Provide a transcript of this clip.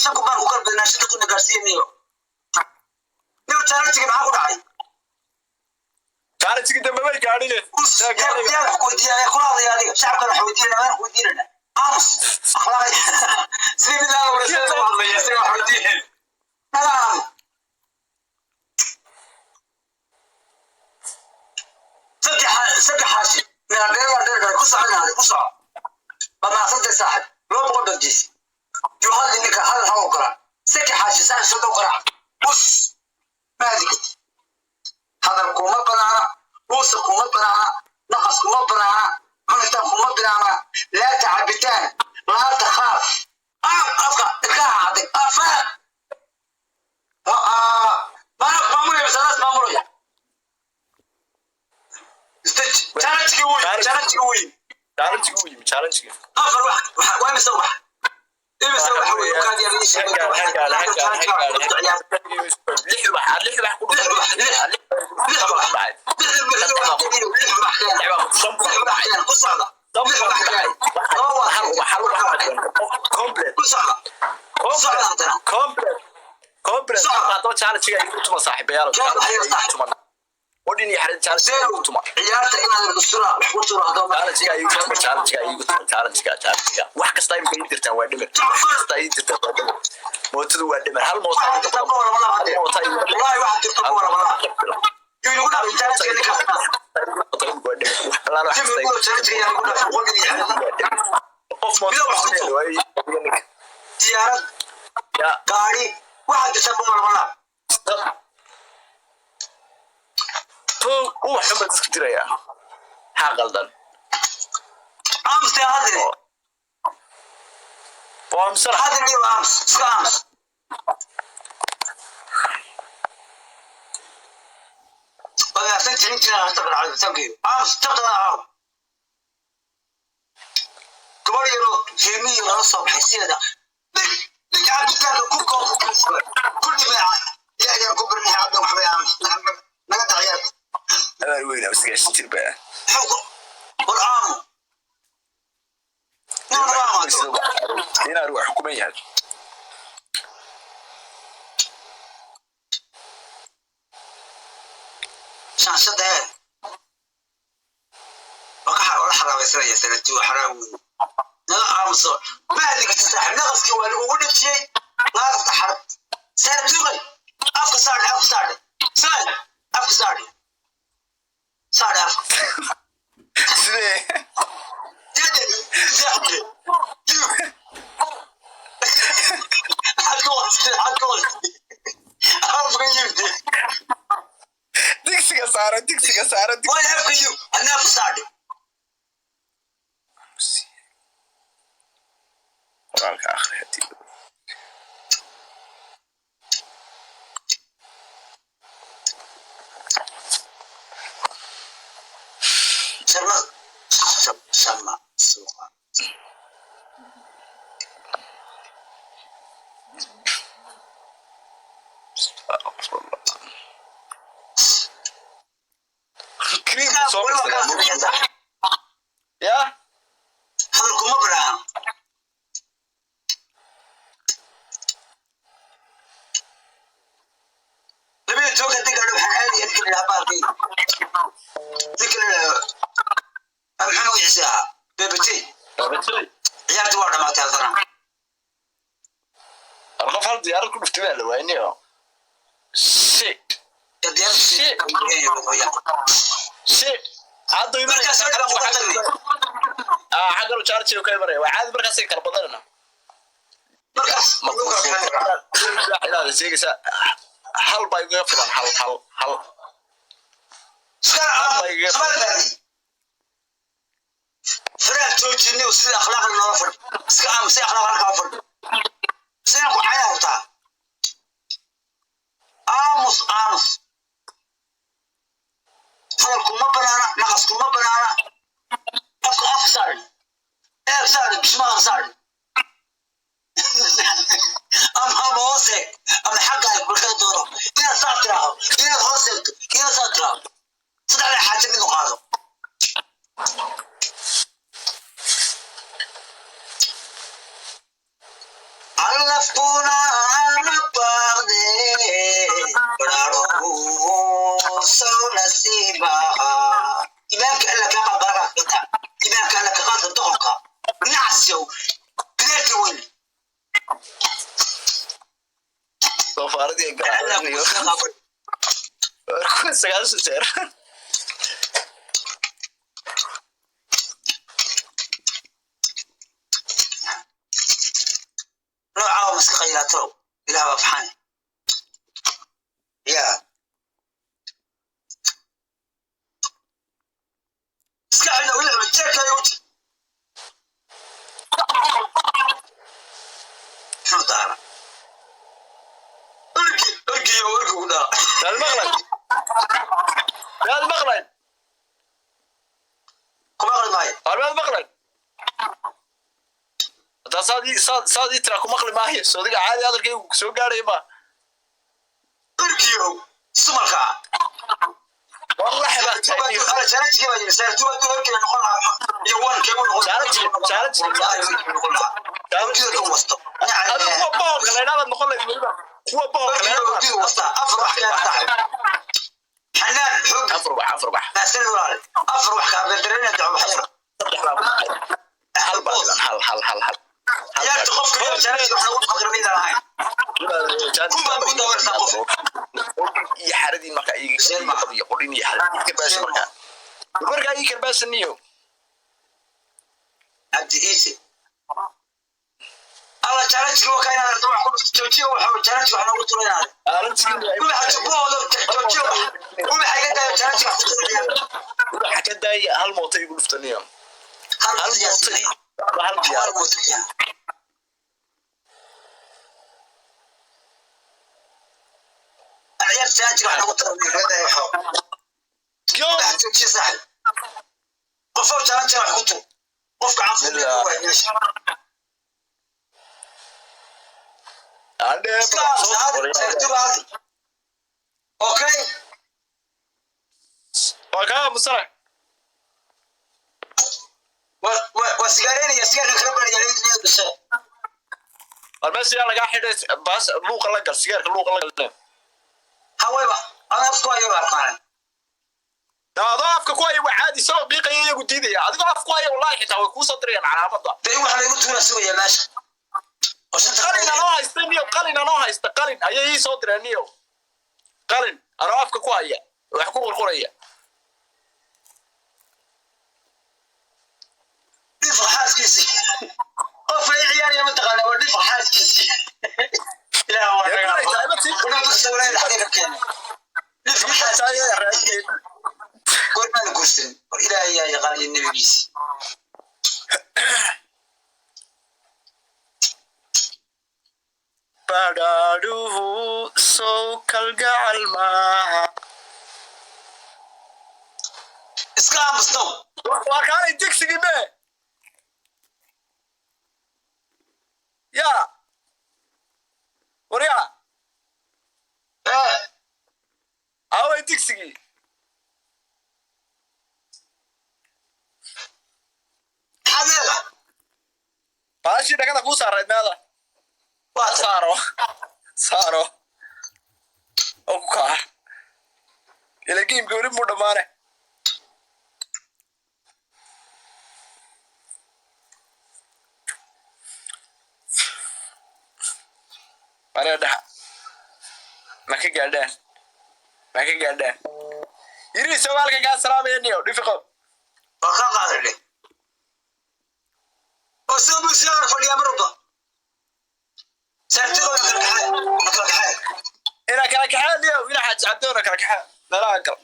Shan kun baan ku kala badnaa, shanta kunna gaarsiiya. Niyo, niyo, challenge maxaa ku dhacay? Challenge dambe bay gaadhine. Yaa wax ku weydiinaya? Kula hadlaya adiga, shacabkana wax weydiinana, waan ku weydiinana. Aamus, akhlaaq sidii mid aan waraysan u hadlaya, isaga wax weydiinay, naga aamu. Saddex xaashi meel dheer dheer dheer ku soconaade, ku soco. Baad mahadsantay, saaxib. 200 baad geysay. Yuu hadli ninka, hadal ha ogolaan. Saddex xaashi, saaxib, soo dhow, qaraac bus maadi karti. Hadal kuma banaana, buusa kuma banaana, naqas kuma banaana, cunitaan kuma banaana, laata cabitaan, laa takhaaf. Afka ilkaha caday afa maana maamulaya, masalaas maamulaya. Challenge-gii wuu yimi, challenge-gii wuu yimi. Challenge u yimi, challenge. Afar wax waa imise wax, imise wax wey ukaadiyaa ii sheegay. Lix wax, lix wax ku lix wax, lix, lix wax, lix wax, lix wax keen, lix wax keen. Ku socda, lix wax keen. Laba waa Complete. Ku socda, ku socda haddana. Complete, complete. Qaado challenge-ga igu tuma, saaxiibayaal. Challenge-ga igu tuma, odhin iyo xarin, challenge-ga igu tuma. Ciyaarta inaad dustura wax ku turo haddaba. Challenge-ga igu tuma, challenge-ga igu tuma, challenge-ga, challenge-ga. Wax kasta imika ii dirtaan waa dhimir, wax kasta ii dirtaan waa dhimir. Mootadu waa dhimir, hal moota. Waxaad dirtaa ma wala wala hadde. Wallahi waxaad dirta ma wala wala. Yuu inagu dhaafay challenge-ga ninkaas. Jimmy Bulo challenge-ga yaa nagu dhaafay qolin iyo xarin. Qof mooto diyaarad, gaari, waxaad dirtaa ma wala wala. Uwax xun baad isku dirayaa, maxaa qaldan? Aamus dee, hadle. Waa amsana. Hadle iyo aamus, iska aamus. Wadaagsan jirin jirin hasta bilcad. Thank you. Aamus tabtada caaw. Gabar yaroo reemiyi lala soo baxay sideeda dhig dhig cabitaanka ku koob ku dhibay. Ilaahay ku barnahay cabdan waxbay. Aamus, naga daa ciyaarta. Abaar weyn oo 90 jir baa. Muxuu ku war aamu nin naga aamaato. Inaar waa xukuman yahay. Shaanshada ee waa ka wala xaraabaysanaya sanadii, waa xaraam weyn. Naga aamuso, ma hadli kartid, saaxib. Naqaskii waa lagugu dhejiyey, laagta xarab saaxib. Duqay afka saadhe, afka saadhe, saadhe afka, saadhe, saadhe afka. Sidee? Saaxib, maxaad ka wastay? Maxaad ka wastay? Afka yibde. Digsiga saaro, digsiga saaro. Way afka yib, adna afka saadhe. Qoraalka akhri hadii. Sharma sharma suuqa. Cream soo marsadaa ya. Hadalku ma banaan. 12 haddii gaadho waxaan aadaya ninka la yidhaha baalkii, ninka la yidhaha maxaa magaciisa ahaa, Bebete. Ciyaartii waa dhamaatay haddana. Ar qof hal diyaarad ku dhuftay baa la waaynayo. Shit, shit, hadda Markaas oo dhan ku tagnay. Ah, xaggan u charge ka imanaya waa caadi, markaasay kala badanana. Markaas lagu kala baxay. Inaad sheegaysaa hal baa igaga filan, hal, hal, hal. Iska aamus. Faraha joojinay sida akhlaaqda noola fadhi. Iska aamus, si akhlaaq halkaa fadhi. Sidaan ku caya hortaa. Aamus, aamus. Hadalku ma banaana, naqasku ma banaana. Afka, afka saari, eeg saari, bismaha saari, ama hoos eeg ama xagga eeg. Markaa doono inaad saa tiraahdo, inaad hoos eegto, inaad saa tiraahdo, saddexda xaaje mid u qaado. Calafkuna 90 jeer. Noocaa oo maska qaylaato ilaah baa faxan ya iska xidhna weli jeerkaaga u jir muxuu daara ergi ergiyo ergi ku dhaa. Maad maqlayn, maad maqlayn? Kuma aqli maayo. Waar maad maqlayn? Haddaa saad ii saad saad ii tiraa ku maqli maayo. Soodiga caadi hadalkaygu ku soo gaaraya ma. Ergiyo sumalka. Wallahi baa tahay. Challenge baa yimi saartu waa ergiga noqon lahaa iyo wan keegu noqon. Challenge, challenge. Noqon lahaa ergiga kan wasto. Adigu kuwa boqolka la idhaahdaad noqon lahayd weliba. Kuwa boqolka la ergiga idhaahdaad. Ergiga wasta afar wax kaa tahay xanaan xog. Afar wax, afar wax. Maasan walaal afar wax kaa bedelayna daco wax yar. Saddex baa ku dhacay. Hal baa dhiman, hal, hal, hal, hal. Ciyaarta qofka iyo challenge wax lagu faqrimayna lahayn. Kun baa ku dawartaa qof. Iyo xaradii markaa iiga qodiyo qodhin iyo xaradii karbaasha markaa. Markaa ii karbaasaniyo. Cabdi Iise alla challenge waa ka inaad aragto wax ku joojiyo waxa challenge wax noogu tulaynaade ubaxa jubbahooda joojiyo wax ubaxa iga daayo challenge wax ku tulayna. Waxa ka daaya hal mooto igu dhuftaniyo. Hal Hal mooto mooto iyo hal hal diyaar. Mooto ciyaar challenge wax noogu tulayna iga daayo wax. Yo! Ubaxa joojiyo saaxib qofow challenge wax ku tur qofka canfuur waa meesha. Adhe. Okay. Waa kaa musara. Waa sigaareynaya sigaarka kala baraya. War meesha yaa lagaa xidhay baas luuqa la gal sigaarka luuqa la gal. Hawayba ana afku ayo arkaan. Adoo afka ku haya waa caadi isagoo qiiqaya iyagu diidaya. Adigoo afku haya wallahi xitaa way kuu soo dirayaan calaamadda. Dee waxa lagu tuura sugaya meesha oo shanta. Qalin anoo haysta niyo, qalin anoo haysta, qalin ayay ii soo direen niyo. Qalin anoo afka ku haya wax ku qurquraya. Dhifqa xaaskiisii qof ay ciyaaraya mataqaana waa dhifqa xaaskiisii ilaah waa dhifqa xaaskiisii goormaan guursan war ilaahay yaa yaqaan iyo nebigiisi. Badhaadhuhu sow kalgacal maaha. Iska aamusnow. Waa kaalay digsigii mee yaa waryaa. Ee. Aaway digsigii? Maxaad leedahay? Baashii dhagada kuu saarayd meeda? Waa tan. Saaro saaro oo ku kaa ila giimka weli muu dhammaane. Maree dhaxa ma ka gaadhaan, ma ka gaadhaan yiri soomaalka kaa salaamaya niyo dhifiqo. Waa kaa qaaday dheh oo soo buu sigaar fadhiyaa marwalba saartidooda kala kaxee na kala kaxee. Ina kala kaxee niyo, ina xaaji cabdoona kala kaxee meelaha gal.